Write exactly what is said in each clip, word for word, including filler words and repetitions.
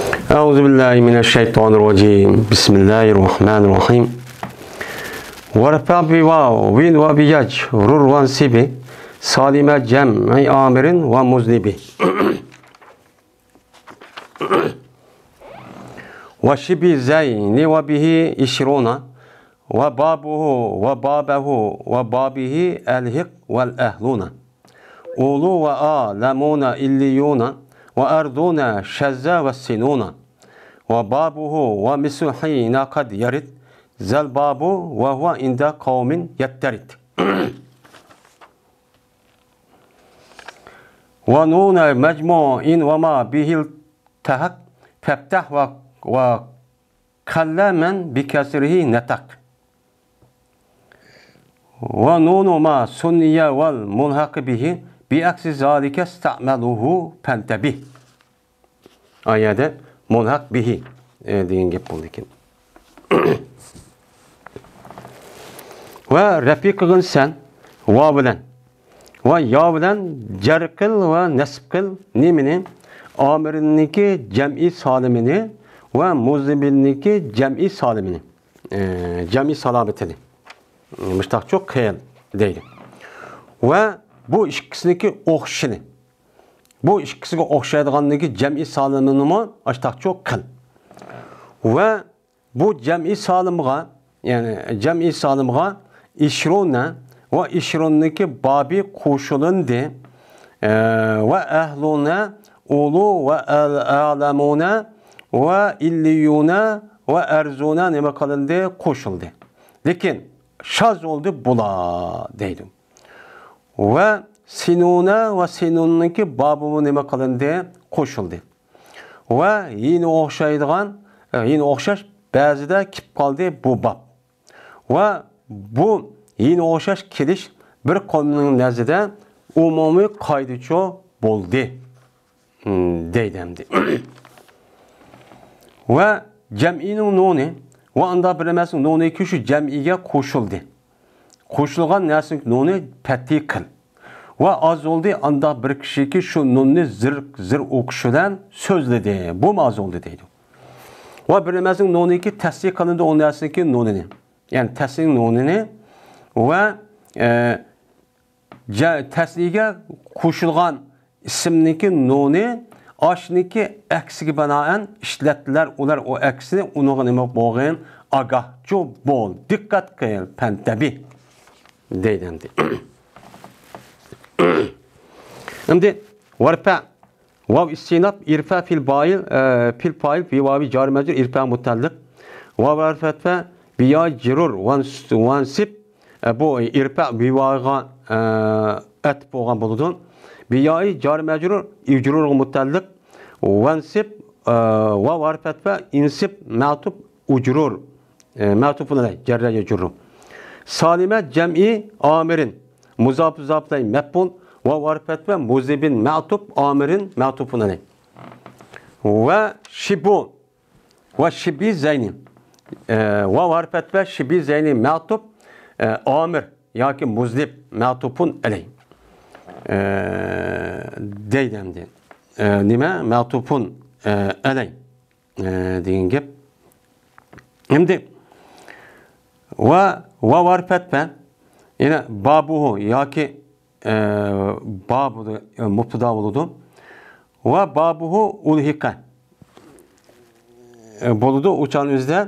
أعوذ بالله من الشيطان الرجيم. بسم الله الرحمن الرحيم. وارفع بواو وبيجرر وانصب سالم جمع عامر ومذنب. وشبه زين وبه عشرون وبابه وبابه وبابه ألحق والأهلون. أولو وعالمون إليون وأرضون شذ وسنون. وبابه ومثل حين قد يرد ذا الباب وهو عند قوم يضطرد. ونون مجموع وما به التحق فافتح و- وقل من بكسره نطق. ونون ما ثني والملحق به بعكس ذلك استعمله فانتبه. ئا يەردە مۇلھەق بىھى، ئە، دېگەن گەپ بولىدىكەن. ۋە رەپئى قىلغىن سەن ۋاۋ بىلەن ۋە يا بىلەن جەر قىل ۋە نەسب قىل نېمىنى؟ ئامىرنىڭكى جەمئىي سالىمىنى ۋە مۇزنىبنىڭكى جەمئىي سالىمىنى، ئە، جەمئىي سالامىتىنى. مۇشتاقچۇ قىل دەيدۇ. ۋە بۇ ئىككىسىنىڭكى ئوخشىشىنى. بۇ ئىككىسىگە ئوخشايدىغاندىكى جەمئىي سالىمىنىمۇ ئاشتاقچۇ قىل. ۋە بۇ جەمئىي سالىمغا، يەنى جەمئىي سالىمغا ئىشرۇنە ۋە ئىشرۇننىڭكى بابى قوشۇلۇندى. ئە، ۋە ئەھلۇنە، ئۇلۇ ۋە ئەل-، ئەلەمۇنە ۋە ئىللىيۇنە ۋە ئەرزۇنە نېمە قىلىندى؟ قوشۇلدى. لېكىن شاز بولدى بۇلار دەيدۇ. ۋە سىنۇنە ۋە سىنۇننىڭكى بابىمۇ نېمە قىلىندى؟ قوشۇلدى. ۋە يېنى ئوخشايدىغان، يېنى ئوخشاش بەزىدە كېلىپ قالدى بۇ باب. ۋە بۇ يېنى ئوخشاش كېلىش بىر قومنىڭ نەزىدە ئومۇمىي قائىدىچۇ بولدى. دەيدۇ ئەمدى. ۋە جەمئىنىڭ نۇنى ۋە ئاندا بىر ئەمەسنىڭ نۇنىكى شۇ جەمئىگە قوشۇلدى. قوشۇلغان نەرسىنىڭ نۇنى پەتھى قىل. ۋە ئاز بولدى، ئاندا بىر كىشىكى شۇ نۇننى زىر، زىر ئوقۇش بىلەن سۆزلىدى. بۇمۇ ئاز بولدى دەيدۇ. ۋە بىر ئەمەسنىڭ نۇنىكى تەسدىق قىلىندى، ئۇ نەرسىنىڭكى نۇنىنى. يەنى تەسنىڭ نۇنىنى ۋە، ئە، جە-، تەسنىيگە قوشۇلغان ئىسىمنىڭكى نۇنى ئاشنىڭكى ئەكسىگە بىنائەن ئىشلەتتىلەر. ئۇلار ئۇ ئەكسىنى ئۇنىڭغا نېمە بولغىن؟ ئاگاھچۇ بول، دىققەت قىل، پەنتەبىھ دەيدۇ ئەمدى. ئەمدى ۋەرپە، ۋاۋ ئىستىناپ، ئىرفە فىل بايىل، ئە، فىل پايىل، بىۋاۋى جارى مەجرۇر، ئىرفە مۇتەللىق. ۋاۋ ۋەرپەتفە، بىيا جىرۇر، ۋانس-، ۋانسىپ، ئە، بۇ ئىرپە بىۋاغا، ئە، ئەتىپ بولغان بولىدۇ. بىيائى جار مەجرۇر، ئۇجرۇرغا مۇتەللىق. ۋەنسىب، ئە، ۋاۋ ھەرپەتفە، ئىنسىب مەتۇپ ئۇجرۇر. ئە، مەتۇپۇن ئەلەي، جەررە يەجۇررۇ. سالىمە جەمئى ئامىرىن. مۇزاپ، مۇزاپلەي مەپئۇل. ۋاۋ ھەرپەتفە، مۇزىبىن مەتۇپ، ئامىرىن مەتۇپۇن ئەلەي. ۋە شىبۇ. ۋە شىبى زەينى. ئە، ۋاۋ ھەرپەتفە شىبى زەينى مەتۇپ، ئە، ئامىر ياكى مۇزنىب مەتۇپۇن ئەلەي. ئە، دەيدۇ ئەمدى. ئە، نېمە؟ مەتۇپۇن، ئە، ئەلەي. ئە، دېگەن گەپ. ئەمدى ۋە ۋاۋ ھەرپەتفە يەنە بابۇھۇ ياكى ئە، بابۇدا، ئە، مۇبتىدا بولىدۇ. ۋە بابۇھۇ ئۇلھىقە، ئە، بولىدۇ. ئۇ چاغنىڭ ئۆزىدە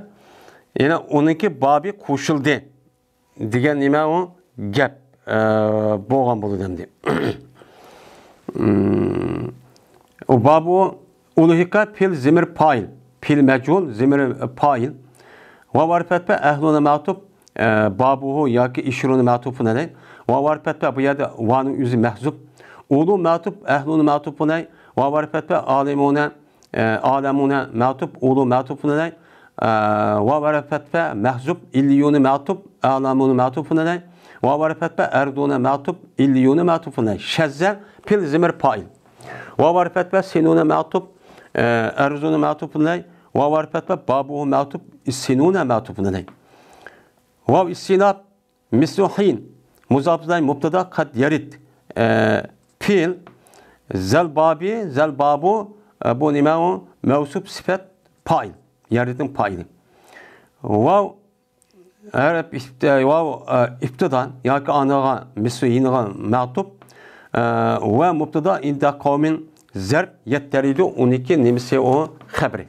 يەنە ئۇنىڭكى بابى قوشۇلدى دېگەن نېمە ئۇ؟ گەپ، ئە، بولغان بولىدۇ ئەمدى. ئۇ بابۇ ئۇلھىقە پىل زىمىر پايىل. پىل مەجھۇل، زىمىر پايىل. ۋاۋ ھەرپەتفە ئەھلۇنە مەتۇپ، ئە، بابۇھۇ ياكى ئىشرۇنى مەتۇپۇن ئەلەي. ۋاۋ ھەرپەتفە بۇ يەردە ۋانىڭ ئۆزى مەھزۇپ. ئۇلۇ مەتۇپ، ئەھلۇنى مەتۇپۇن ئەلەي. ۋاۋ ھەرپەتفە ئالىمۇنە، ئە، ئالەمۇنە مەتۇپ، ئۇلۇ مەتۇپۇن ئەلەي. ئە، ۋاۋ ھەرپەتفە مەھزۇپ، ئىللىيۇنى مەتۇپ، ئالەمۇنى مەتۇپۇن ئەلەي. ۋاۋ ھەرپەتفە ئەردۇنە مەتۇپ، ئىللىيۇنى مەتۇپۇن ئەلەي. شەززە پىل زىمىر پايىل. ۋاۋ ھەرپەتفە سىنۇنە مەتۇپ، ئە، ئەرزۇنە مەتۇپۇن ئەلەي. ۋاۋ ھەرپەتفە بابۇھۇ مەتۇپ، سىنۇنە مەتۇپۇن ئەلەي. ۋاۋ ئىستىناپ، مىسلۇ ھىن. مۇزاپلەي مۇبتىدا قەد يەرىد. ئە، پىل، زەل بابى، زەل بابۇ، ئە، بۇ نېمە ئۇ؟ مەۋسۇپ سۈپەت پائىل. يەرلىكنىڭ پائىلى. ۋاۋ ھەرپ ئىپت-، ۋاۋ، ئە، ئىپتىدا ياكى ئانىغا مىسلى يېنىغا مەتۇپ، ئە، ۋە مۇبتىدا ئىندە قەۋمىن زەرب يەتتەرىدۇ ئون ئىككى نېمىسى ئۇ خەبىرى.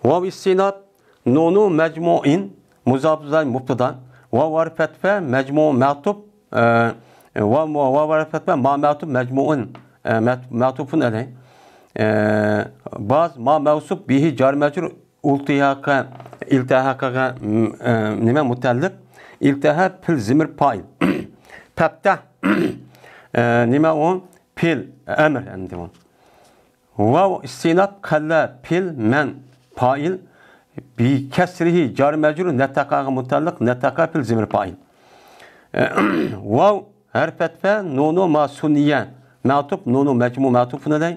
ۋاۋ ئىستىناپ نۇنۇ مەجمۇئىن مۇزاپىزاي مۇبتىدا ۋاۋ ۋەر فەتفە مەجمۇ مەتۇپ، ئە، ۋاۋ، ۋاۋ ۋەر فەتفە ما مەتۇپ مەجمۇئۇن، ئە، مەت-، مەتۇپۇن ئەلەي. ئە، باز ما مەۋسۇپ بىھى جار مەجرۇر ئۇلتىھاقە، ئىلتىھاقىغا، م، ئە، نېمە مۇتەللىق؟ ئىلتىھا پىل زىمىر پائىل. پەپتە، ئە، نېمە ئۇ؟ پىل ئەمر ئەمدى ئۇ. ۋاۋ ئىستىناپ قەللە پىل مەن پائىل. بى كەسرىھى جار مەجرۇر نەتەقەغە مۇتەللىق نەتەقە پىل زىمىر پائىل. ئە، ۋاۋ ھەرپ فەتفە نۇنۇ ما سۇنىيە مەتۇپ نۇنۇ مەجمۇ مەتۇپۇن ئەلەي.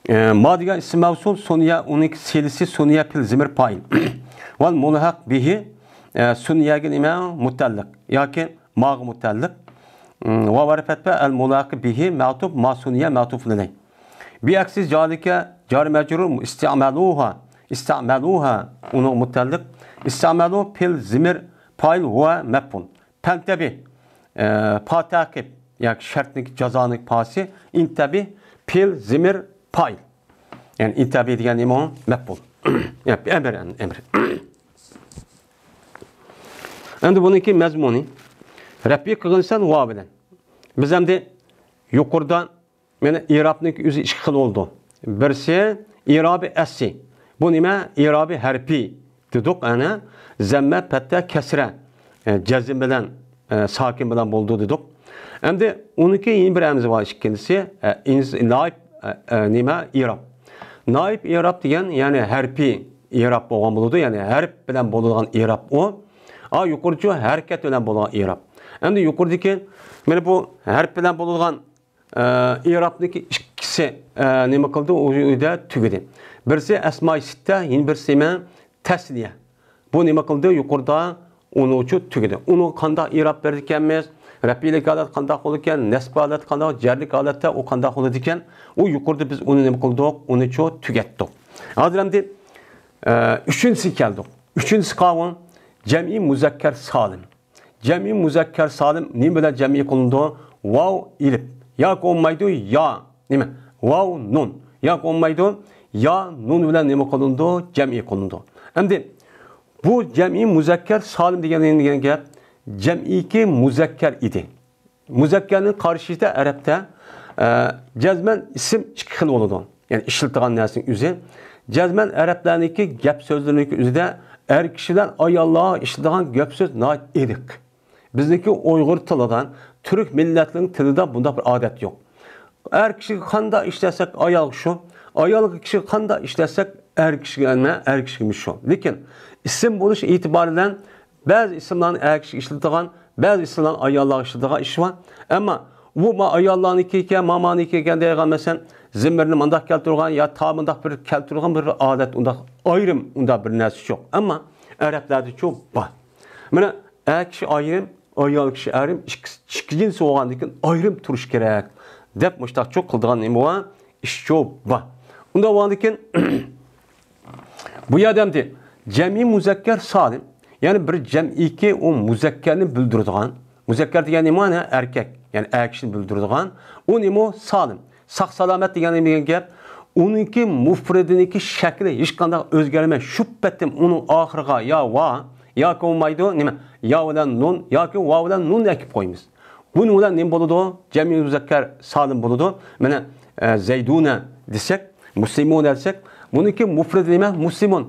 ئە، ما دېگەن ئىسىم مەۋسۇل، سۇنىيە، ئۇنىڭ سىلىسى سۇنىيە پىل زىمىر پائىل. ۋەل مۇلھەق بىھى، ئە، سۇنىيەگە نېمە؟ مۇتەللىق ياكى ماغا مۇتەللىق. م، ۋاۋ ھەرپ فەتفە ئەل مۇلھەق بىھى مەتۇپ ما سۇنىيە مەتۇپۇن ئەلەي. بى ئەكسى زالىكە جار مەجرۇر ئىستەمەلۇھا، ئىستەمەلۇھا ئۇنىڭ مۇتەللىق. ئىستەمەلۇ پىل زىمىر پائىل ھۇۋە مەپئۇل. پەنتەبىھ، ئە، پا تەقىب ياكى شەرتنىڭ جازانىڭ پاسى، ئىنتەبىھ پىل زىمىر پائىل. يەنى ئىنتەبىھ دېگەن نېمە ئۇ؟ مەپئۇل. يەنى ئەمر، ئەمر. ئەمدى بۇنىڭكى مەزمۇنى، رەپئى قىلغىنسەن ۋاۋ بىلەن. بىز ئەمدى يۇقىرىدا مانا ئىرابنىڭ ئۆزى ئىككى خىل بولىدۇ. بىرسى ئىرابى ئەسلى. بۇ نېمە؟ ئىرابى ھەرپى دېدۇق، ئەنە زەممە، پەتتە، كەسرە، ئە، جەزم بىلەن، ئە، ساكىن بىلەن بولىدۇ دېدۇق. ئەمدى ئۇنىڭكى يەنە بىر ئەمزى بار، ئىككىنچىسى، ئە، ئىنس-، نائىب، ئە، ئە، نېمە؟ ئىراب. نائىب ئىراب دېگەن، يەنى ھەرپى ئىراب بولغان بولىدۇ، يەنى ھەرپ بىلەن بولىدىغان ئىراب ئۇ. ئا، يۇقىرىچۇ ھەرىكەت بىلەن بولغان ئىراب. ئەمدى يۇقىرىدىكى، مانا بۇ ھەرپ بىلەن بولىدىغان ئە، ئىرابنىڭكى ئىككىسى، ئە، نېمە قىلدى؟ ئۇ يەردە تۈگىدى. بىرسى ئەسمائى سىتتە، يەنە بىرسى نېمە؟ تەسنىيە. بۇ نېمە قىلدى؟ يۇقىرىدا ئۇنىڭچۇ تۈگىدى. ئۇنىڭغا قانداق ئىراب بېرىدىكەنمىز؟ رەپئىيلىك ھالەت قانداق بولىدىكەن؟ نەسب ھالەت قانداق؟ جەرلىك ھالەتتە ئۇ قانداق بولىدىكەن؟ ئۇ يۇقىرىدا بىز ئۇنى نېمە قىلدۇق؟ ئۇنىچۇ تۈگەتتۇق. ھازىر ئەمدى، ئە، ئۈچىنچىسىگە كەلدۇق. ئۈچىنچىسى قاۋۇن، جەمئىي مۇزەككەر سالىم. جەمئىي مۇزەككەر سالىم نېمە بىلەن جەمئىي قىلىنىدۇ؟ ۋاۋ ئېلىپ. ياكى بولمايدۇ، يا، نېمە؟ ۋاۋ نۇن. ياكى بولمايدۇ، يا نۇن بىلەن نېمە قىلىنىدۇ؟ جەمئىي قىلىنىدۇ. ئەمدى بۇ جەمئىي مۇزەككەر سالىم دېگەن نېمە دېگەن گەپ؟ جەمئىيكى مۇزەككەر ئىدى. مۇزەككەرنىڭ قارشىسىدا ئەرەبتە، ئە، جەزمەن ئىسىم ئىككى خىل بولىدۇ. يەنى ئىشلىتىدىغان نەرسىنىڭ ئۆزى. جەزمەن ئەرەبلەرنىڭكى گەپ سۆزلىرىنىڭكى ئۆزىدە ئەر كىشى بىلەن ئاياللارغا ئىشلىتىدىغان گەپ سۆز ناھايىتى ئېنىق. بىزنىڭكى ئۇيغۇر تىلىدا، تۈرك مىللەتلىرىنىڭ تىلىدا بۇنداق بىر ئادەت يوق. ئەر كىشىگە قانداق ئىشلەتسەك ئايالغا شۇ، ئايالغا كىشىگە قانداق ئىشلەتسەك ئەر كىشىگە، ئەر كىشىگىمۇ شۇ. لېكىن ئىسىم بولۇش ئېتىبارى بىلەن بەزى ئىسىملارنى ئەر كىشىگە ئىشلىتىدىغان، بەزى ئىسىملارنى ئاياللارغا ئىشلىتىدىغان ئىش بار. ئەمما بۇ ما-، ئاياللارنىڭكى ئىكەن، مامانىڭكى ئىكەن دەيدىغان، مەسىلەن، زىمىرنى مۇنداق كەلتۈرگەن يا تا مۇنداق بىر كەلتۈرگەن بىر ئادەت، ئۇنداق ئايرىم، ئۇنداق بىر نەرسە يوق. ئەمما ئەرەبلەردىچۇ بار. مانا ئەر كىشى ئايرىم، ئايال كىشى ئايرىم، ئىككىسى، ئىككى جىنسى بولغاندىن كېيىن ئايرىم تۇرۇش كېرەك دەپ مۇشتاقچۇ قىلىدىغان نېمە بار؟ ئىشچۇ بار. ئۇنداق بولغاندىن كېيىن بۇ يەردە ئەمدى جەمئىي مۇزەككەر سالىم، يەنى بىر جەمئىيكى ئۇ مۇزەككەرنى بىلدۈرىدىغان، مۇزەككەر دېگەن نېمە؟ ئەركەك، يەنى ئەر كىشىنى بىلدۈرىدىغان، ئۇ نېمە؟ سالىم، ساق سالامەت دېگەن نېمە دېگەن گەپ؟ ئۇنىڭكى مۇفرىدىنىڭكى شەكلى ھېچقانداق ئۆزگەرمەي، شۇ پەتتىن ئۇنىڭ ئاخىرىغا يا ۋا، ياكى بولمايدۇ، نېمە؟ يا بىلەن نۇن ياكى ۋاۋ بىلەن نۇن ئەكىپ قويىمىز. بۇنىڭ بىلەن نېمە بولىدۇ؟ جەمئىي مۇزەككەر سالىم بولىدۇ. مانا، ئە، زەيدۇنە دېسەك، مۇسلىمۇنە دېسەك، بۇنىڭكى مۇفرىدى نېمە؟ مۇسلىمۇن.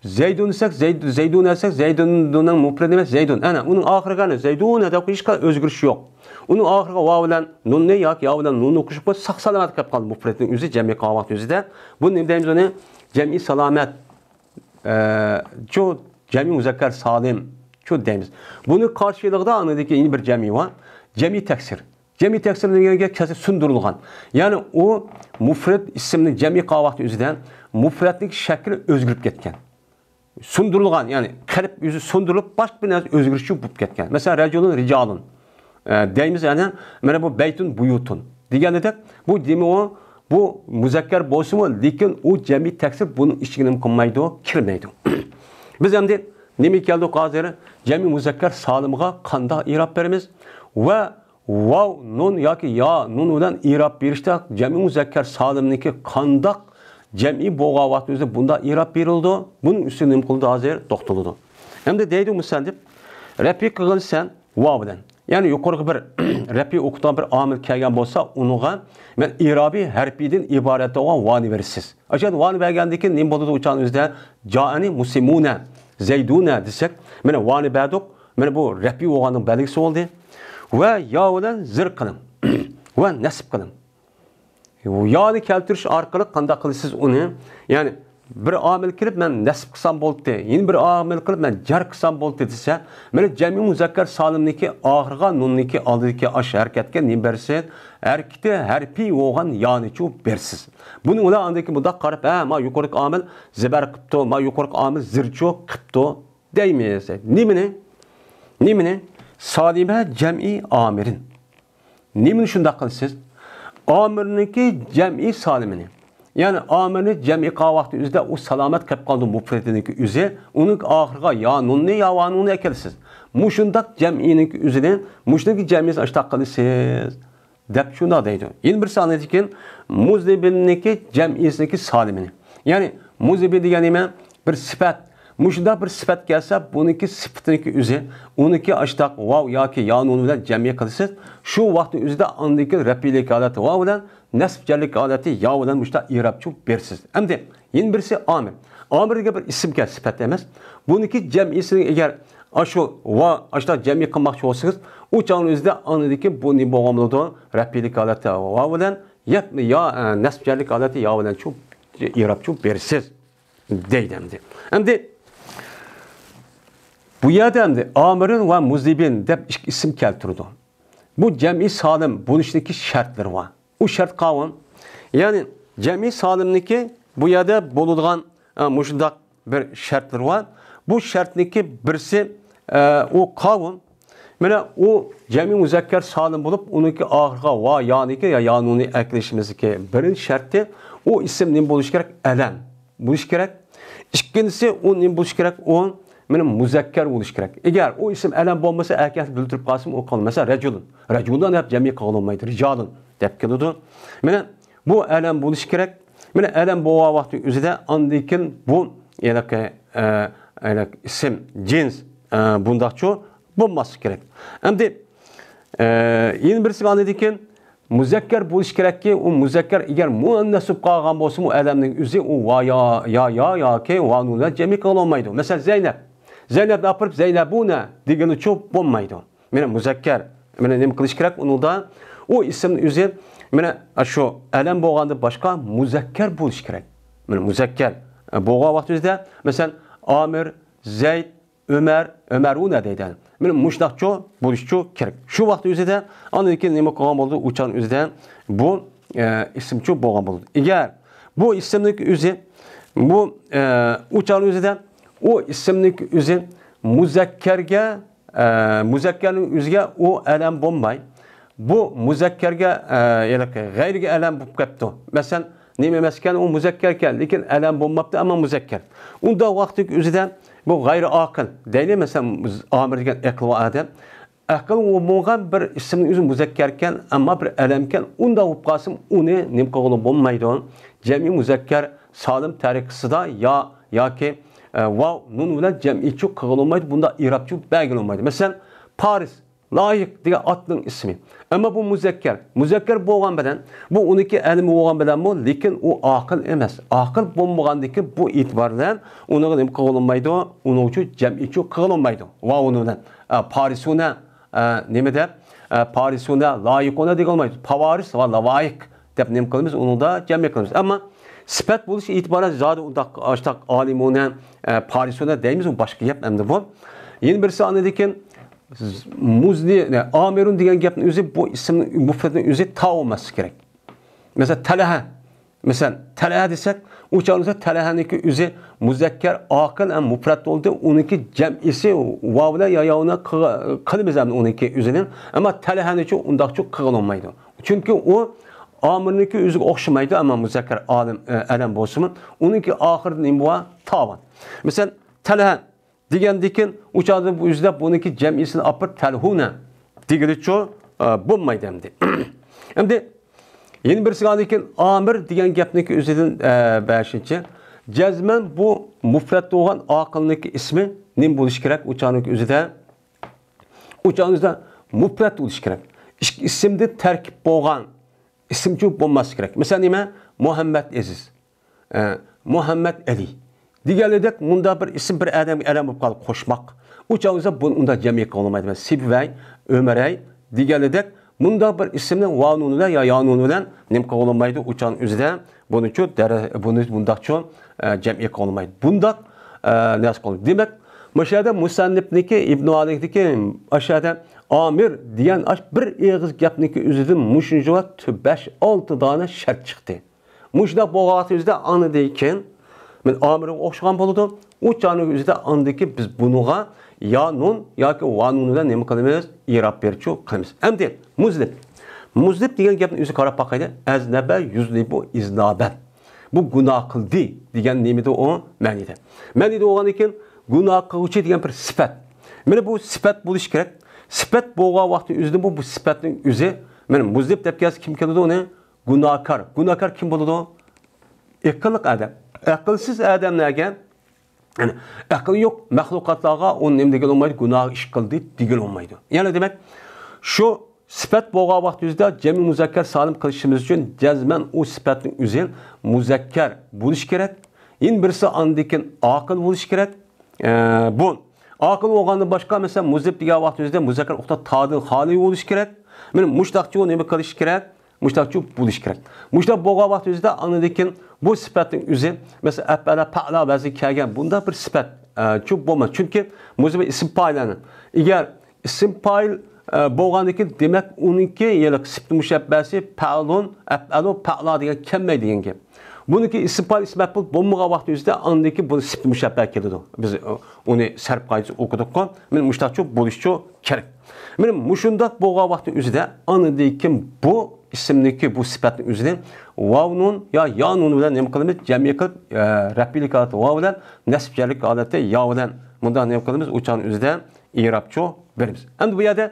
زەيدۇن دېسەك، زەيد-، زەيدۇنە دېسەك، زەيدۇننىڭ مۇفرىدى نېمە؟ زەيدۇن. ئەنە، ئۇنىڭ ئاخىرىغا ئەنە زەيدۇنە دەپ قويۇش، ھېچقانداق ئۆزگىرىش يوق. ئۇنىڭ ئاخىرىغا ۋاۋ بىلەن نۇننى ياكى يا بىلەن نۇننى قوشۇپ قويسا، ساق سالامەت قېلىپ قالدى مۇفرىدنىڭ ئۆزى جەمئىي قىلغان ۋاقىت ئۆزىدە. بۇنى نېمە دەيمىز ئۇنى؟ جەمئىي سالامەت. ئە، چۇ، جەمئىي مۇزەككەر سالىم، چۇ دەيمىز. بۇنى قارشىلىقىدا ئاندىن كېيىن بىر جەمئىي بار. جەمئىي تەكسىر. جەمئىي تەكسىر دېگەن گەپ كەسىر سۇندۇرۇلغان. يەنى ئۇ مۇفرەت ئىسىمنى جەمئىي قىلغان ۋاقتى ئۆزىدە مۇفرەتنىڭ شەكلى ئۆزگىرىپ كەتكەن. سۇندۇرۇلغان، يەنى قەلب ئۆزى سۇندۇرۇلۇپ، باشقا بىر نەرسە ئۆزگىرىشى بولۇپ كەتكەن. مەسىلەن، رەجۇلۇن رىجالۇن، ئە، دەيمىز، يەنى مانا بۇ بەيتۇن بۇيۇتۇن دېگەندەك، بۇ دېمى ئۇ بۇ مۇزەككەر بولسىمۇ، لېكىن ئۇ جەمئىي تەكسىر بۇنىڭ ئىچىگە نېمە قىلمايدۇ؟ كىرمەيدۇ. بىز ئەمدى نېمىگە كەلدۇق ھازىر؟ جەمئىي مۇزەككەر سالىمغا قانداق ئىراب بېرىمىز؟ ۋە ۋاۋ، نۇن ياكى يا، نۇن بىلەن ئىراب بېرىشتە جەمئىي مۇزەككەر سالىمنىڭكى قانداق جەمئىي بولغان ۋاقتىمىزدا بۇنداق ئىراب بېرىلىدۇ؟ بۇنىڭ ئۈستىدە نېمە قىلىدۇ؟ ھازىر توختىلىدۇ. ئەمدى دەيدۇ مۇسەننىپ، رەپئى قىلغىن سەن ۋاۋ بىلەن. يەنى يۇقىرىقى بىر رەپئى ئوقۇتقان بىر ئامىل كەلگەن بولسا، ئۇنىڭغا مەن ئىرابى ھەرپىدىن ئىبارەت بولغان ۋانى بېرىسىز. ئاشۇ ۋانى بەرگەندىن كېيىن نېمە بولىدۇ؟ ئۇ چاغنىڭ ئۆزىدە جائەنى مۇسلىمۇنە، زەيدۇنە دېسەك، مانا ۋانى بەردۇق. مانا بۇ رەپئى بولغاننىڭ بەلگىسى بولدى. ۋە يا بىلەن زىر قىلىڭ. ۋە نەسب قىلىڭ. يانى كەلتۈرۈش ئارقىلىق قانداق قىلىسىز ئۇنى؟ يەنى بىر ئامىل كېلىپ، مەن نەسب قىلسام بولدى، يەنە بىر ئامىل قىلىپ، مەن جەر قىلسام بولدى دېسە، مانا جەمئىي مۇزەككەر سالىمنىكى ئاخىرىغا نۇننىكى ئالدىدىكى ئاش ھەرىكەتكە نېمە بېرىسىز؟ ھەرىكىتى ھەرپىي بولغان يانىچۇ بېرىسىز. بۇنى ئۇلار ئاندىن كېيىن بۇنداق قاراپ، ھە، ما يۇقىرىقى ئامىل زىبەر قىپتۇ، ما يۇقىرىقى ئامىل زىرچۇ قىپتۇ دەيمىز. نېمىنى؟ نېمىنى؟ سالىمە جەمئىي ئامىرىن. نېمىنى شۇنداق قىلىسىز؟ ئامىرنىڭكى جەمئىي سالىمىنى. يەنى ئامىرنى جەمئىي قىلغان ۋاقتى ئۆزىدە ئۇ سالامەت قېلىپ قالىدۇ، مۇپرىدىنىڭكى ئۆزى. ئۇنىڭ ئاخىرىغا يا نۇننى، يا ۋانۇنى ئەكېلىسىز. مۇشۇنداق جەمئىينىڭكى ئۆزىنى، مۇشۇنىڭكى جەمئىيسىنى ئاشتاق قىلىسىز، دەپ شۇنداق دەيدۇ. يەنە بىرسى ئاندىن كېيىن مۇزنىبىننىڭكى جەمئىيسىنىڭكى سالىمىنى. يەنى مۇزنىبىن دېگەن نېمە؟ بىر سۈپەت. مۇشۇنداق بىر سۈپەت كەلسە، بۇنىڭكى سۈپىتىنىڭكى ئۆزى، ئۇنىڭكى ئاشتاق ۋاۋ ياكى يا نۇن بىلەن جەمئىي قىلىسىز. شۇ ۋاقىتنىڭ ئۆزىدە ئاندىن كېيىن رەپئىيلىك ھالەتى ۋاۋ بىلەن، نەسب جەرلىك ھالىتى يا بىلەن مۇشۇنداق ئىرابچۇ بېرىسىز. ئەمدى يەنە بىرسى ئامىر. ئامىر دېگەن بىر ئىسىمكەن، سۈپەت ئەمەس. بۇنىڭكى جەمئىيسىنى ئەگەر ئاشۇ ۋا ئاشۇنداق جەمئىي قىلماقچى بولسىڭىز، ئۇ چاغنىڭ ئۆزىدە ئاندىن كېيىن بۇ نېمە بولغان بولىدۇ؟ رەپئىيلىك ھالەتتە ۋاۋ بىلەن يا، يا، ئە، نەسب جەرلىك ھالەتتە يا بىلەن چۇ، ئىرابچۇ بېرىسىز دەيدۇ ئەمدى. ئەمدى بۇ يەردە ئەمدى ئامىرىن ۋە مۇزنىبىن دەپ ئىككى ئىسىم كەلتۈرىدۇ. بۇ جەمئىي سالىم بولۇشنىڭكى شەرتلىرى بار. ئۇ شەرت قاۋۇم. يەنى جەمئىي سالىمنىڭكى بۇ يەردە بولىدىغان، ئە، مۇشۇنداق بىر شەرتلىرى بار. بۇ شەرتنىڭكى بىرسى، ئە، ئۇ قاۋۇم. مانا ئۇ جەمئىي مۇزەككەر سالىم بولۇپ، ئۇنىڭكى ئاخىرىغا ۋا يانىكى يا يانۇنى ئەكىلىشىمىزدىكى بىرىنچى شەرتى، ئۇ ئىسىم نېمە بولۇشى كېرەك؟ ئەلەم بولۇشى كېرەك. ئىككىنچىسى، ئۇ نېمە بولۇشى كېرەك؟ ئۇ مانا مۇزەككەر بولۇشى كېرەك. ئەگەر ئۇ ئىسىم ئەلەم بولمىسا، ئەركەكلىك بىلدۈرۈپ قالسىمۇ، ئۇ قىلىدۇ. مەسىلەن، رەجۇلۇن. رەجۇلۇن دەپ جەمئىي قىلغىلى بولمايدۇ. رىجالۇن دەپ كېلىدۇ. مانا بۇ ئەلەم بولۇشى كېرەك. مانا ئەلەم بولغان ۋاقتى ئۆزىدە ئاندىن كېيىن بۇ ھېلىقى، ئە، ھېلىقى ئىسىم، جىنس، ئە، بۇنداقچۇ بولماسلىقى كېرەك. ئەمدى، ئە، يەنە بىرسى ئاندىن كېيىن مۇزەككەر بولۇشى كېرەككى، ئۇ مۇزەككەر ئەگەر مۇئەننەس بولۇپ قالغان بولسىمۇ، ئەلەمنىڭ ئۆزى ئۇ ۋا يا، يا، يا ياكى ۋا نۇن بىلەن جەمئىي قىلغىلى بولمايدۇ. مەسىلەن، زەينەپ. زەينەپنى ئاپىرىپ زەينەبۇنە دېگىلىچۇ بولمايدۇ. مانا مۇزەككەر. مانا نېمە قىلىش كېرەك ئۇنىڭدا؟ ئۇ ئىسىمنىڭ ئۆزى، مانا شۇ ئەلەم بولغاندىن باشقا مۇزەككەر بولۇشى كېرەك. مانا مۇزەككەر، ئە، بولغان ۋاقتىمىزدا، مەسىلەن، ئامىر، زەيد، ئۆمەر، ئۆمەرۇنە دەيدۇ. مانا مۇشۇنداقچۇ بولۇشچۇ كېرەك. شۇ ۋاقىت ئۆزىدە ئاندىن كېيىن نېمە قىلغان بولىدۇ؟ ئۇ چاغنىڭ ئۆزىدە بۇ، ئە، ئىسىمچۇ بولغان بولىدۇ. ئەگەر بۇ ئىسىمنىڭ ئۆزى، بۇ، ئە، ئۇ چاغنىڭ ئۆزىدە ئۇ ئىسىمنىڭ ئۆزى مۇزەككەرگە، ئە، مۇزەككەرنىڭ ئۆزىگە ئۇ ئەلەم بولماي، بۇ مۇزەككەرگە، ئە، يەنى غەيرىگە ئەلەم بولۇپ كەپتۇ. مەسىلەن، نېمە ئەمەسكەن، ئۇ مۇزەككەركەن، لېكىن ئەلەم بولماپتۇ، ئەمما مۇزەككەر. ئۇنداق ۋاقىتتىكى ئۆزىدە بۇ غەيرىي ئاقىل دەيلى، مەسىلەن، ئامىر دېگەن ئەقىل بار ئادەم. ئەقىل بولغان بىر ئىسىمنىڭ ئۆزى مۇزەككەركەن، ئەمما بىر ئەلەمكەن، ئۇنداق بولۇپ قالسىمۇ ئۇنى نېمە قىلغىلى بولمايدۇ؟ جەمئىي مۇزەككەر سالىم تەرىقىسىدا يا ياكى، ئە، ۋاۋ، نۇن بىلەن جەمئىيچۇ قىلغىلى بولمايدۇ، بۇنداق ئىرابچۇ بەرگىلى بولمايدۇ. مەسىلەن، پارىس، لايىق دېگەن ئاتنىڭ ئىسمى. ئەمما بۇ مۇزەككەر. مۇزەككەر بولغان بىلەن، بۇ ئۇنىڭكى ئەلىمى بولغان بىلەنمۇ، لېكىن ئۇ ئاقىل ئەمەس. ئاقىل بولمىغاندىكى بۇ ئېتىبار بىلەن ئۇنىڭغا نېمە قىلغىلى بولمايدۇ؟ ئۇنىڭ ئۈچۈن جەمئىيچۇ قىلغىلى بولمايدۇ. ۋاۋ، نۇن بىلەن. ئە، پارىسۇنە، ئە، نېمە دەپ، ئە، پارىسۇنە لايىقۇنە دېگىلى بولمايدۇ. پاۋارىس ۋە لاۋايىق دەپ نېمە قىلىمىز؟ ئۇنىڭدا جەمئىي قىلىمىز. ئەمما سۈپەت بولۇش ئېتىبارى زادى ئۇنداق، ئاشتاق ئالىمۇنە، ئە، پارىسۇنە دەيمىز، ئۇ باشقا گەپ ئەمدى بۇ. يەنە بىرسى ئاندىن كېيىن مۇزنى، ئامىرۇن دېگەن گەپنىڭ ئۆزى، بۇ ئىسىمنىڭ مۇفرەتنىڭ ئۆزى تاۋ بولماسلىقى كېرەك. مەسىلەن، تەلھە. مەسىلەن، تەلھە دېسەك، ئۇ چاغدا تەلھەنىڭكى ئۆزى مۇزەككەر، ئاقىل ھەم مۇپرەت بولدى. ئۇنىڭكى جەمئىسى ۋاۋ بىلەن يا ياۋنى قىغ-، قىلىمىز ئەمدى ئۇنىڭكى ئۆزىنى. ئەمما تەلھەنىچۇ ئۇنداقچۇ قىغىلى بولمايدۇ. چۈنكى ئۇ ئامىرنىڭكى ئۆزىگە ئوخشىمايدۇ، ئەمما مۇزەككەر ئالىم، ئە، ئەلەم بولسىمۇ، ئۇنىڭكى ئاخىرىدا نېمە بار؟ تا بار. مەسىلەن، تەلھە دېگەندىكىن ئۇ چاغدا بۇ ئۆزىدە بۇنىڭكى جەمئىيسىنى ئاپىرىپ تەلھۇنە دېگىلىچۇ، ئە، بولمايدۇ ئەمدى. ئەمدى يەنە بىرسىگە ئاندىن كېيىن ئامىر دېگەن گەپنىڭكى ئۆزىدىن، ئە، بەشىنچى. جەزمەن بۇ مۇپرەت بولغان ئاقىلنىڭكى ئىسمى نېمە بولۇشى كېرەك؟ ئۇ چاغنىڭكى ئۆزىدە، ئۇ چاغنىڭ ئۆزىدە مۇپرەت بولۇشى كېرەك. ئىككى ئىسىمدىن تەركىب بولغان ئىسىمچۇ بولماسلىقى كېرەك. مىسال نېمە؟ مۇھەممەد ئەزىز، ئە، مۇھەممەد ئەلى دېگەنلىدەك مۇنداق بىر ئىسىم بىر ئادەمگە ئەلەم بولۇپ قالدى، قوشماق. ئۇ چاغدا بۇنى ئۇنداق جەمئىي قىلغىلى بولمايدۇ. مەسىلەن، سىبۋەي، ئۆمەرەي دېگەنلىدەك مۇنداق بىر ئىسىمنى ۋاۋ نۇن بىلەن يا يا نۇن بىلەن نېمە قىلغىلى بولمايدۇ؟ ئۇ چاغنىڭ ئۆزىدە بۇنىچۇ دەر-، بۇنى مۇنداقچۇ، ئە، جەمئىي قىلغىلى بولمايدۇ. بۇنداق، ئە، نەرسە قىلغىلى. دېمەك، مۇشۇ يەردە مۇسەننىپنىكى، ئىبنۇ مالىكنىكى، ئاشۇ يەردە ئامىر دېگەن ئاش بىر ئېغىز گەپنىكى ئۆزىدىن مۇشۇنچە ۋاقىت بەش، ئالتە دانە شەرت چىقتى. مۇشۇنداق بولغان ۋاقىت ئۆزىدە ئاندىن كېيىن مەن ئامىرغا ئوخشىغان بولىدۇ. ئۇ چاغنىڭ ئۆزىدە ئاندىن كېيىن بىز بۇنىڭغا يا نۇن ياكى ۋا نۇن بىلەن نېمە قىلىمىز؟ ئىراب بېرىچۇ قىلىمىز. ئەمدى مۇزنىب. مۇزنىب دېگەن گەپنىڭ ئۆزىگە قاراپ باقايلى. ئەزنەبە يۇزنىبۇ ئىزنابەن. بۇ گۇناھ قىلدى دېگەن نېمىدۇ ئۇ؟ مەنىدە. مەنىدە بولغاندىن كېيىن گۇناھ قىلغۇچى دېگەن بىر سۈپەت. مانا بۇ سۈپەت بولۇشى كېرەك. سۈپەت بولغان ۋاقىتتا ئۆزىدە بۇ، بۇ سۈپەتنىڭ ئۆزى. مانا مۇزنىب دەپ كەلسە كىم كېلىدۇ ئۇنى؟ گۇناھكار. گۇناھكار كىم بولىدۇ؟ ئەقىللىق ئادەم. ئەقىلسىز ئادەملەرگە، يەنى ئەقلى يوق مەخلۇقاتلارغا ئۇنى نېمە دېگىلى بولمايدۇ؟ گۇناھ ئىش قىلدى دېگىلى بولمايدۇ. يەنى دېمەك، شۇ سۈپەت بولغان ۋاقىت يۈزىدە جەمئىي مۇزەككەر سالىم قىلىشىمىز ئۈچۈن جەزمەن ئۇ سۈپەتنىڭ ئۆزى مۇزەككەر بولۇشى كېرەك. يەنە بىرسى ئاندىن كېيىن ئاقىل بولۇشى كېرەك. ئە، بۇ ئاقىل بولغاندىن باشقا، مەسىلەن، مۇزنىب دېگەن ۋاقىت يۈزىدە مۇزەككەر ئۇقتا تادىن خالىي بولۇشى كېرەك. مانا مۇشتاقچۇ نېمە قىلىشى كېرەك؟ مۇشتاقچۇ بولۇشى كېرەك. مۇشتاق بولغان ۋاقىت يۈزىدە ئاندىن كېيىن بۇ سۈپەتنىڭ ئۆزى، مەسىلەن، ئەپئەلە، پەئلا ۋەزنى كەلگەن بۇنداق بىر سۈپەت، ئە، چۇ بولماس. چۈنكى مۇزنىب ئىسىم پائىللارنى. ئەگەر ئىسىم پائىل، ئە، بولغاندىن كېيىن، دېمەك، ئۇنىڭكى ھېلىقى سۈپىتى مۇشەببەسى پەئلۇن، ئەپئەلۇ، پەئلا دېگەن كەلمەيدۇ دېگەن گەپ. بۇنىڭكى ئىسىم پائىل، ئىسىم مەپئۇل بولمىغان ۋاقىت يۈزىدە ئاندىن كېيىن بۇ سۈپىتى مۇشەببە كېلىدۇ. بىز، ئۇنى سەرپ قائىدىسى ئوقۇدۇققۇ. مانا مۇشتاقچۇ بولۇشچۇ كېرەك. مانا مۇشۇنداق بولغان ۋاقىت يۈزىدە ئاندىن كېيىن بۇ ئىسىمنىڭكى بۇ سۈپەتنىڭ ئۆزىنى ۋاۋ نۇن يا يا نۇن بىلەن نېمە قىلىمىز؟ جەمئىي قىلىپ، ئە، رەپئىيلىك ھالەتتە ۋاۋ بىلەن، نەسب جەرلىك ھالەتتە يا بىلەن مۇنداق نېمە قىلىمىز؟ ئۇ چاغنىڭ ئۆزىدە ئىرابچۇ بېرىمىز. ئەمدى بۇ يەردە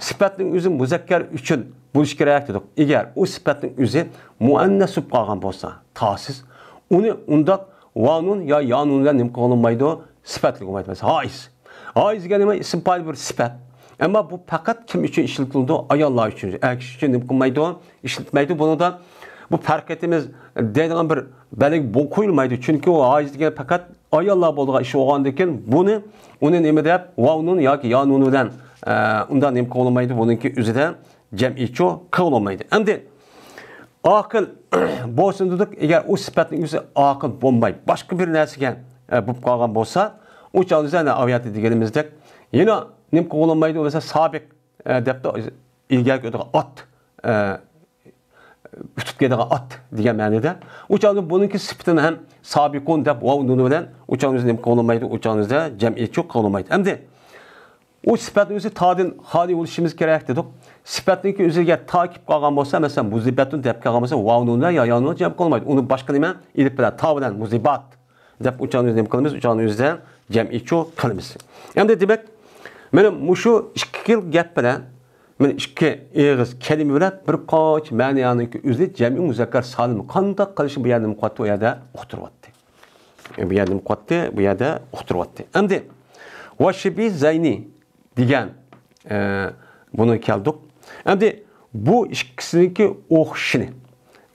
سۈپەتنىڭ ئۆزى مۇزەككەر ئۈچۈن بولۇشى كېرەك دېدۇق. ئەگەر ئۇ سۈپەتنىڭ ئۆزى مۇئەننەس بولۇپ قالغان بولسا، تاسىز، ئۇنى ئۇنداق ۋاۋ نۇن يا يا نۇن بىلەن نېمە قىلغىلى بولمايدۇ؟ سۈپەتلىگە بولمايدۇ. مەسىلەن، ھائىز. ھائىز دېگەن نېمە؟ ئىسىم پائىل بىر سۈپەت. ئەمما بۇ پەقەت كىم ئۈچۈن ئىشلىتىلىدۇ؟ ئاياللار ئۈچۈن. ئەر كىشى ئۈچۈن نېمە قىلمايدۇ؟ ئىشلەتمەيدۇ. بۇنىڭدا بۇ پەرقىتىمىز دەيدىغان بىر بەلگە بو-، قويۇلمايدۇ. چۈنكى ئۇ ھائىز دېگەن پەقەت ئاياللار بولىدىغان ئىش بولغاندىكىن، بۇنى، ئۇنى نېمە دەپ، ۋاۋ نۇن ياكى يا نۇن بىلەن، ئە، ئۇنداق نېمە قىلغىلى بولمايدۇ؟ بۇنىڭكى ئۆزىدە جەمئىيچۇ قىلغىلى بولمايدۇ. ئەمدى ئاقىل بولسۇن دېدۇق، ئەگەر ئۇ سۈپەتنىڭ ئۆزى ئاقىل بولماي، باشقا بىر نەرسىگە، ئە، بولۇپ قالغان بولسا، ئۇ چاغدا بىز ئەنە ئاۋياتى دېگىنىمىزدەك يەنە نېمە قىلغىلى بولمايدۇ؟ مەسىلەن، سابىق، ئە، دەپتۇ، ئىلگەرىكى ئۆتىدىغان ئات، ئە، ئۆتۈپ كېتىدىغان ئات دېگەن مەنىدە. ئۇ چاغدا بۇنىڭكى سۈپىتىنى ھەم سابىقۇن دەپ ۋاۋ نۇنى بىلەن ئۇ چاغدا بىز نېمە قىلغىلى بولمايدۇ؟ ئۇ چاغدا بىزدە جەمئىيچۇ قىلغىلى بولمايدۇ. ئەمدى ئۇ سۈپەتنىڭ ئۆزى تادىن خالىي بولۇشىمىز كېرەك دېدۇق. سۈپەتنىڭكى ئۆزىگە تا كېلىپ قالغان بولسا، مەسىلەن، مۇزىبەتۇن دەپ كەلگەن بولسا، ۋاۋ نۇن بىلەن يا يا نۇن جەم قىلمايدۇ. ئۇنى باشقا نېمە؟ ئېلىپ بىلەن، تا بىلەن مۇزىبات دەپ ئۇ چاغنى نېمە قىلىمىز؟ ئۇ چاغنى ئۆزىدە جەمئىيچۇ قىلىمىز. ئەمدى دېمەك، مانا مۇشۇ ئىككى خىل گەپ بىلەن، مانا ئىككى ئېغىز كەلىمە بىلەن بىر قانچە مەنىنىڭكى ئۆزى جەمئىي مۇزەككەر سالىم قانداق قىلىشنى بۇ يەردە نېمە قىلىۋاتتى؟ ئۇ يەردە ئۇقتۇرۇۋاتتى. بۇ يەردە نېمە قىلىۋاتتى؟ بۇ يەردە ئۇقتۇرۇۋاتتى. ئەمدى ۋە شىبى زەينى دېگەن، ئە، بۇنى كەلدۇق. ئەمدى بۇ ئىككىسىنىڭكى ئوخشىشىنى،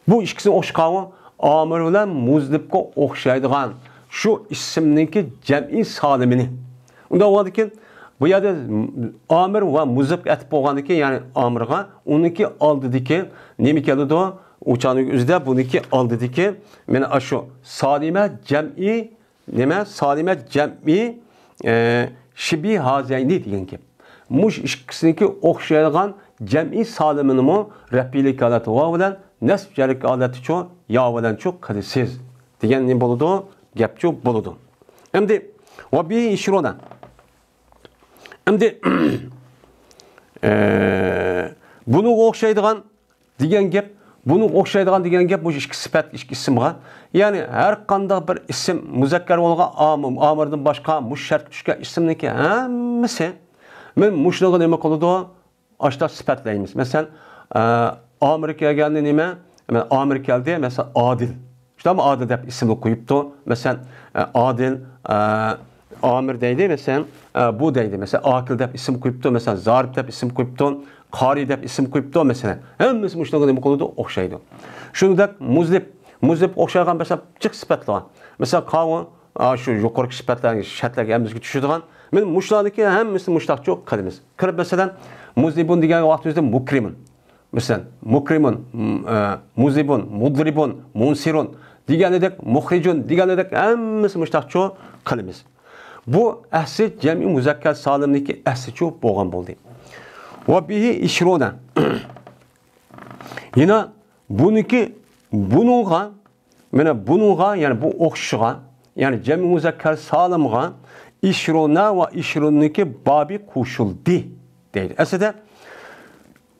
بۇ ئىككىسىنىڭ ئوخشىشى قاۋۇ ئامىر بىلەن مۇزنىپقا ئوخشايدىغان شۇ ئىسىمنىڭكى جەمئىي سالىمىنى. ئۇنداق بولغاندىكىن، بۇ يەردە ئامىر ۋە مۇزنىپقا ئەتىپ بولغاندىكىن، يەنى ئامىرغا، ئۇنىڭكى ئالدىدىكى نېمە كېلىدۇ؟ ئۇچانىڭ ئۆزىدە بۇنىڭكى ئالدىدىكى، مانا ئاشۇ سالىمە جەمئىي نېمە؟ سالىمە جەمئىي، ئە، شىبىھازەينى دېگەن گەپ. مۇشۇ ئىككىسىنىڭكى ئوخشايدىغان جەمئىي سالىمىنىمۇ رەپئىيلىك ھالەت ۋاۋ بىلەن، نەسب جەرلىك ھالەتچۇ يا بىلەنچۇ قىلىسىز دېگەن نېمە بولىدۇ؟ گەپچۇ بولىدۇ. ئەمدى ۋە بىھى ئىشرۇنە. ئەمدى، ئە، بۇنىڭغا ئوخشايدىغان دېگەن گەپ، بۇنىڭغا ئوخشايدىغان دېگەن گەپ مۇشۇ ئىككى سۈپەت، ئىككى ئىسىمغا. يەنى ھەر قانداق بىر ئىسىم مۇزەككەر بولغان ئام-، ئامىردىن باشقا مۇشۇ شەرتكە چۈشكەن ئىسىمنىڭكى ھەممىسى، مەن مۇشۇنىڭغا نېمە قىلىدۇ؟ ئاشۇنداق سۈپەتلەيمىز. مەسىلەن، ئە، ئامىر كەلگەندە نېمە؟ مەن ئامىر كەلدى، مەسىلەن، ئادىل. شۇنداقمۇ؟ ئادىل دەپ ئىسىمنى قويۇپتۇ. مەسىلەن، ئە، ئادىل، ئە، ئامىر دەيدۇ، مەسىلەن، ئە، بۇ دەيدۇ. مەسىلەن، ئاكىل دەپ ئىسىم قويۇپتۇ، مەسىلەن، زارىپ دەپ ئىسىم قويۇپتۇ، قارى دەپ ئىسىم قويۇپتۇ، مەسىلەن. ھەممىسى مۇشۇنىڭغا نېمە قىلىدۇ؟ ئوخشايدۇ. شۇنداق مۇزنىپ، مۇزنىپقا ئوخشايدىغان، مەسىلەن، جىق سۈپەتلەر بار. مەسىلەن، قاۋۇ، ئا، شۇ يۇقىرىقى سۈپەتلەرگە، شەرتلەرگە ھەممىسىگە چۈشىدىغان. مەن مۇشۇلاردىكى ھەممىسىنى مۇشۇنداقچۇ قىلىمىز. كىرىپ، مەسىلەن، مۇزنىبۇن دېگەن ۋاقتىمىزدا مۇكرىمۇن. مەسىلەن، مۇكرىمۇن، م-، ئە، مۇزنىبۇن، مۇدرىبۇن، مۇنسىرۇن دېگەندەك، مۇخرىجۇن دېگەندەك ھەممىسى مۇشۇنداقچۇ قىلىمىز. بۇ ئەسلى جەمئىي مۇزەككەر سالىمنىڭكى ئەسلىچۇ بولغان بولدى. ۋە بىھى ئىشرۇنە. يەنە بۇنىڭكى، بۇنىڭغا، مانا بۇنىڭغا، يەنى بۇ ئوخشىشىغا، يەنى جەمئىي مۇزەككەر سالىمغا ئىشرۇنە ۋە ئىشرۇننىڭكى بابى قوشۇلدى دەيدۇ. ئەسلىدە،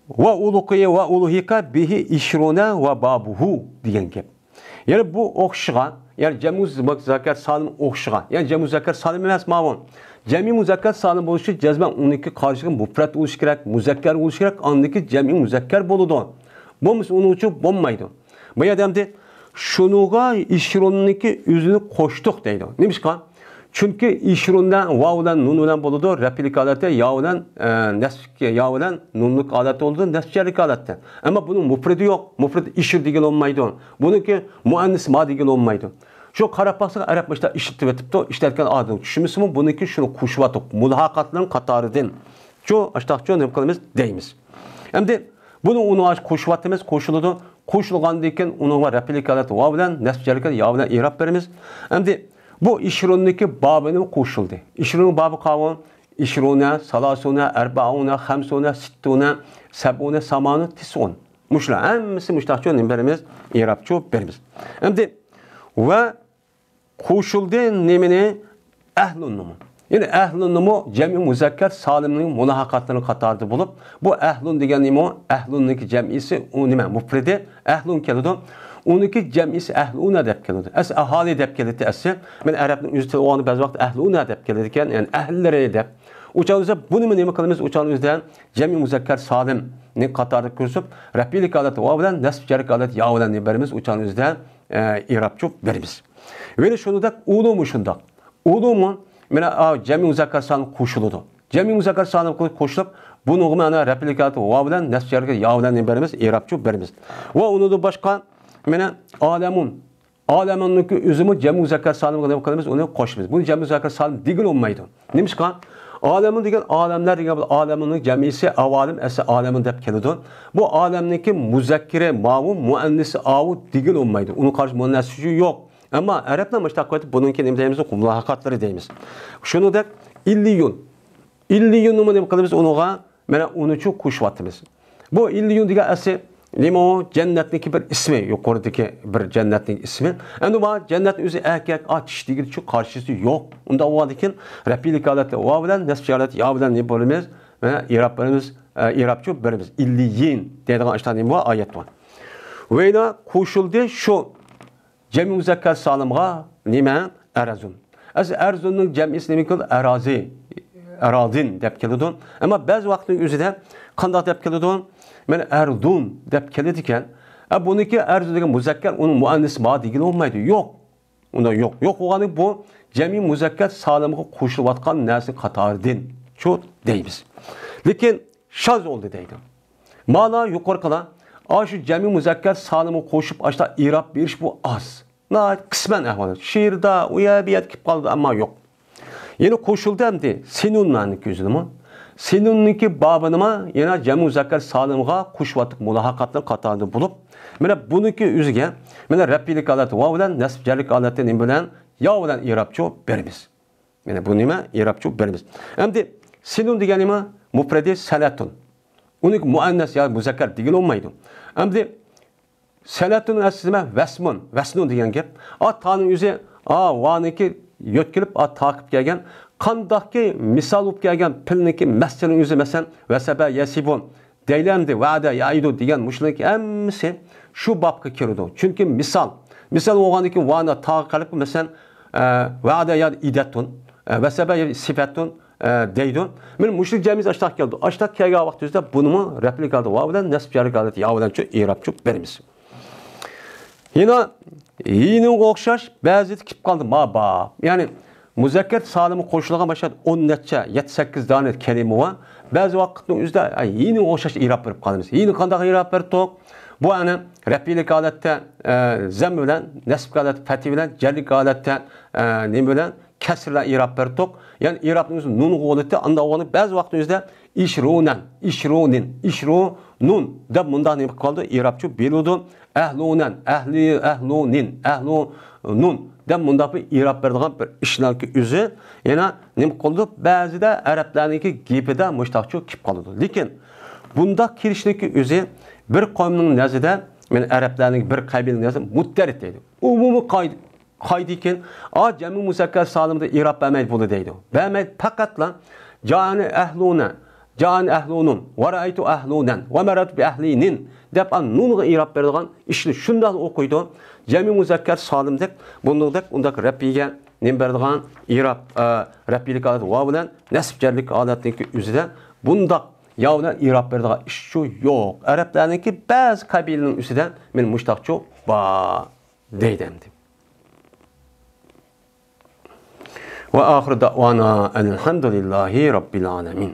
ۋە ئۇلۇقى ۋە ئۇلۇھىقە بىھى ئىشرۇنە ۋە بابۇھۇ دېگەن گەپ. يەنى بۇ ئوخشىشىغا، يەنى جەمئىي مۇزەككەر سالىم ئوخشىشىغا، يەنى جەمئىي مۇزەككەر سالىم ئەمەس ماۋۇ. جەمئىي مۇزەككەر سالىم بولۇشى جەزمەن ئۇنىڭكى قارشىسىغا مۇپرەت بولۇشى كېرەك، مۇزەككەر بولۇشى كېرەك، ئاندىن كېيىن جەمئىي مۇزەككەر بولىدۇ. بولمىسا ئۇنىڭ ئۈچۈن بولمايدۇ. بۇ يەردە ئەمدى شۇنىڭغا ئىشرۇننىڭكى ئۆزىنى قوشتۇق دەيدۇ. نېمىشقا؟ چۈنكى ئىشرۇن بىلەن ۋاۋ بىلەن نۇن بىلەن بولىدۇ، رەپئىلىك ھالەتتە يا بىلەن، ئە، نەسب، يا بىلەن نۇنلۇق ھالەتتە بولىدۇ، نەسب جەرلىك ھالەتتە. ئەمما بۇنىڭ مۇپرىدى يوق، مۇپرىد ئىشر دېگىلى بولمايدۇ. بۇنىڭكى مۇئەننىس ما دېگىلى بولمايدۇ. شۇ قاراپ باقساق، ئەرەب مۇشۇنداق ئىشلىتىۋېتىپتۇ، ئىشلەتكەن ئادەم چۈشىنمىسىمۇ، بۇنىڭكى شۇنى قوشۇۋاتىدۇ، مۇلاھاقاتلىرىنىڭ قاتارىدىن. شۇ ئاشتاقچۇ نېمە قىلىمىز دەيمىز. ئەمدى بۇنى ئۇنىڭغا قوشۇۋاتىمىز، قوشۇلىدۇ. قوشۇلغاندىن كېيىن ئۇنىڭغا رەپئىلىك ھالەت ۋاۋ بىلەن، نەسب جەرلىك ھالەت يا بىلەن ئېراب بېرىمىز. ئەمدى بۇ ئىشرۇننىڭكى بابىنى قوشۇلدى. ئىشرۇننىڭ بابى قاۋۇ، ئىشرۇنە، سالاسۇنە، ئەربائۇنە، خەمسۇنە، سىتتۇنە، سەبئۇنە، سامانۇ، تىسئۇن. مۇشۇلار ھەممىسى مۇشتاقچۇ نېمە بېرىمىز؟ ئېرابچۇ بېرىمىز. ئەمدى ۋە قوشۇلدى نېمىنى؟ ئەھلۇننىمۇ. يەنى ئەھلۇننىمۇ جەمئىي مۇزەككەر سالىمنىڭ مۇلاھاقاتلىرىنىڭ قاتارىدا بولۇپ، بۇ ئەھلۇن دېگەن نېمە؟ ئەھلۇننىڭكى جەمئىسى ئۇ نېمە؟ مۇپرىدى ئەھلۇن كېلىدۇ. ئۇنىڭكى جەمئىسى ئەھلۇنە دەپ كېلىدۇ. ئەسلى ئاھالى دەپ كېلىدۇ ئەسلى. مەن ئەرەبنىڭ ئۆزى تىلى بولغاندا بەزى ۋاقىت ئەھلۇنە دەپ كېلىدىكەن، يەنى ئەھلىلىرى دەپ. ئۇ چاغدا بىز بۇنى نېمە قىلىمىز؟ ئۇ چاغنىڭ ئۆزىدە جەمئىي مۇزەككەر سالىمنى قاتاردا كۆرسىتىپ، رەپئىلىك ھالەت ۋاۋ بىلەن، نەسب جەرلىك ھالەت يا بىلەن نېمە بېرىمىز؟ ئۇ چاغنىڭ ئۆزىدە، ئە، ئېرابچۇ بېرىمىز. ۋە شۇنىدەك ئۇلۇمۇ شۇنداق. ئۇلۇمۇ، مانا، ئا، جەمئىي مۇزەككەر سالىم قوشۇلىدۇ. جەمئىي مۇزەككەر سالىم قوشۇلۇپ، بۇنىڭغا مانا رەپئىلىك ھالەت ۋاۋ بىلەن، نەسب جەرلىك يا بىلەن نېمە بېرىمىز؟ ئېرابچۇ بېرىمىز. ۋە ئۇنىڭدىن باشقا، مانا، ئالەمۇن. ئالەمۇننىڭكى ئۆزىمۇ جەمئىي مۇزەككەر سالىمغا نېمە قىلىمىز؟ ئۇنى قوشىمىز. بۇنى جەمئىي مۇزەككەر سالىم دېگىلى بولمايدۇ. نېمىشقا؟ ئالەمۇن دېگەن ئالەملەر دېگەن بولىدۇ. ئالەمۇننىڭ جەمئىسى ئاۋالىم، ئەسلى ئالەمۇن دەپ كېلىدۇ. بۇ ئالەمنىڭكى مۇزەككىرى ماۋۇ، مۇئەننىسى ئاۋۇ دېگىلى بولمايدۇ. ئۇنىڭ قارشى مۇئەننەسى يوق. ئەمما ئەرەبلەر مۇشۇنداق قىلىۋېتىپ، بۇنىڭكى نېمە دەيمىز؟ مۇلاھاقاتلىرى دەيمىز. شۇنىڭدەك ئىللىيۇن. ئىللىيۇننىمۇ نېمە قىلىمىز ئۇنىڭغا؟ مانا ئۇنىچۇ قوشۇۋاتىمىز. بۇ ئىللىيۇن دېگەن ئەسلى نېمە ئۇ؟ جەننەتنىڭكى بىر ئىسمى، يۇقىرىدىكى بىر جەننەتنىڭ ئىسمى. ئەمدى بۇ جەننەتنىڭ ئۆزى ئەركەك، ئاچىش دېگۈچى قارشىسى يوق. ئۇنداق بولغاندىكىن رەپئىلىك ھالەت ۋاۋ بىلەن، نەسب جەرلىك يا بىلەن نېمە بولىمىز؟ مانا ئېراب بولىمىز، ئە، ئېرابچۇ بولىمىز. ئىللىيىن دەيدىغان ئاشتا نېمە بار؟ ئايەت بار. ۋەيلا قوشۇلدى شۇ جەمئىي مۇزەككەر سالىمغا نېمە؟ ئەرەزۇن. ئەسلى ئەرزۇننىڭ جەمئىسى نېمە كېلىدۇ؟ ئەرازى. ئەرازىن دەپ كېلىدۇ. ئەمما بەزى ۋاقىتنىڭ ئۆزىدە قانداق دەپ كېلىدۇ؟ مانا ئەردۇن دەپ كېلىدىكەن. ئە، بۇنىڭكى ئەرزۇن دېگەن مۇزەككەر، ئۇنىڭ مۇئەننىسى بار دېگىلى بولمايدۇ. يوق. ئۇنداق يوق. يوق بولغانى بۇ جەمئىي مۇزەككەر سالىمغا قوشۇلۇۋاتقان نەرسە قاتارىدىن شۇ دەيمىز. لېكىن شاز بولدى دەيدۇ. مانا يۇقىرىقىدا ئاشۇ جەمئىي مۇزەككەر سالىمغا قوشۇپ ئاشتا ئېراب بېرىش بۇ ئاز. ناھايىتى قىسمەن ئەھۋال. شېئىردا ئۇ يەر بۇ يەردە كېلىپ قالىدۇ، ئەمما يوق. يەنە قوشۇلدى ئەمدى سىنۇننىڭكى ئۆزىنىمۇ. سىنۇننىڭكى بابىنىمۇ يەنە جەمئىي مۇزەككەر سالىمغا قوشۇۋاتىپ مۇلاھاقاتلىق قاتارىدا بولۇپ، مانا بۇنىڭكى ئۆزىگە مانا رەپئىلىك ھالەت ۋاۋ بىلەن، نەسب جەرلىك ھالەتتە نېمە بىلەن؟ يا بىلەن ئېرابچۇ بېرىمىز. مانا بۇ نېمە؟ ئېرابچۇ بېرىمىز. ئەمدى سىنۇن دېگەن نېمە؟ مۇپرەدى سەنەتۇن. ئۇنى مۇئەننەس يا مۇزەككەر دېگىلى بولمايدۇ. ئەمدى سەنەتۇن ئەسلى نېمە؟ ۋەسمۇن. ۋەسنۇن دېگەن گەپ. ئا، تانىڭ ئۆزى، ئا، ۋانىڭكى يۆتكىلىپ، ئا، تاقىپ كەلگەن. قانداقكى مىسال بولۇپ كەلگەن پېئىلنىڭكى مەسدىرىنىڭ ئۆزى، مەسىلەن، ۋەسەبە يەسىبۇن. دەيلەمدى، ۋەئەدە يەئىدۇ دېگەن مۇشۇلارنىڭ ھەممىسى شۇ بابقا كىرىدۇ. چۈنكى مىسال، مىسال بولغاندىن كېيىن ۋانا تاغا قېلىپ، مەسىلەن، ئە، ۋەدە يا ئىدەتتۇن، ئە، ۋەسەبە يا سىفەتتۇن، ئە، دەيدۇ. مانا مۇشۇ جەمئىيەت ئاشتاق كەلدى. ئاشتاق كەلگەن ۋاقتىمىزدا بۇنىمۇ رەپلىك ھالەتتە ۋاۋ بىلەن، نەسب جەرلىك ھالەتتە يا بىلەن شۇ ئېرابچۇ بېرىمىز. يەنە يىنىڭغا ئوخشاش بەزىدە كېلىپ قالدى ما با. يەنى مۇزەككەر سالىمى قوشۇلغان باشقا ئون نەچچە، يەتتە سەككىز دانە كەلىمە بار. بەزى ۋاقىتنىڭ ئۆزىدە، ئە، يىنىڭغا ئوخشاش ئېراب بېرىپ قالىمىز. يىنى قانداق ئېراب بەردۇق؟ بۇ ئەنە رەپئىلىك ھالەتتە، ئە، زەممە بىلەن، نەسبىك ھالەتتە پەتھى بىلەن، جەرلىك ھالەتتە، ئە، نېمە بىلەن؟ كەسرە بىلەن ئېراب بەردۇق. يەنى ئېرابنىڭ ئۆزى نۇنغا بولىدۇ. ئاندا ئوغۇلنى بەزى ۋاقىتنىڭ ئۆزىدە ئىشرۇنەن، ئىشرۇنىن، ئىشرۇنۇن دەپ مۇنداق نېمە قىلىپ قالىدۇ؟ ئېرابچۇ بېرىلىدۇ. ئەھلۇنەن، ئەھلى، ئەھلۇنىن، ئەھلۇنۇن دەپ مۇنداق بىر ئېراب بېرىدىغان بىر ئىشنىڭكى ئۆزى يەنە نېمە قىلىدۇ؟ بەزىدە ئەرەبلەرنىڭكى گېپىدە مۇشتاقچۇ كېلىپ قالىدۇ. لېكىن بۇنداق كېلىشلىكى ئۆزى بىر قومنىڭ نەزىرىدە، يەنى ئەرەبلەرنىڭ بىر قەبىلىنىڭ نەزىرىدە مۇتتەرىد دەيدۇ. ئومۇمىي قائىدە. قايدىكىن، ئا، جەمئىي مۇزەككەر سالىمدا ئېراب بەرمەيدۇ بولدى دەيدۇ. بەرمەيدۇ، پەقەتلا جائەنى ئەھلۇنە، جائەنى ئەھلۇنۇن، ۋە رەئەيتۇ ئەھلۇنەن، ۋە مەرەرتۇ بىئەھلىنىن دەپ ئا نۇنغا ئېراب بېرىدىغان ئىشنى شۇنداقلا ئوقۇيدۇ. جەمئىي مۇزەككەر سالىمدەك، بۇنداقدەك، ئۇنداق رەپئىگە نېمە بەرىدىغان ئېراب، ئا، رەپئىلىك ھالەت ۋاۋ بىلەن نەسب جەرلىك ھالەتنىڭكى ئۆزىدە بۇنداق ياۋ بىلەن ئېراب بېرىدىغان ئىشچۇ يوق. ئەرەبلەرنىڭكى بەزى قەبىلىنىڭ ئۆزىدە مانا مۇشتاقچۇ بار. دەيدۇ ئەمدى. ۋە ئاخىر دەۋانا ئەلھەمدۇلىللاھى رەببىل ئالەمىن.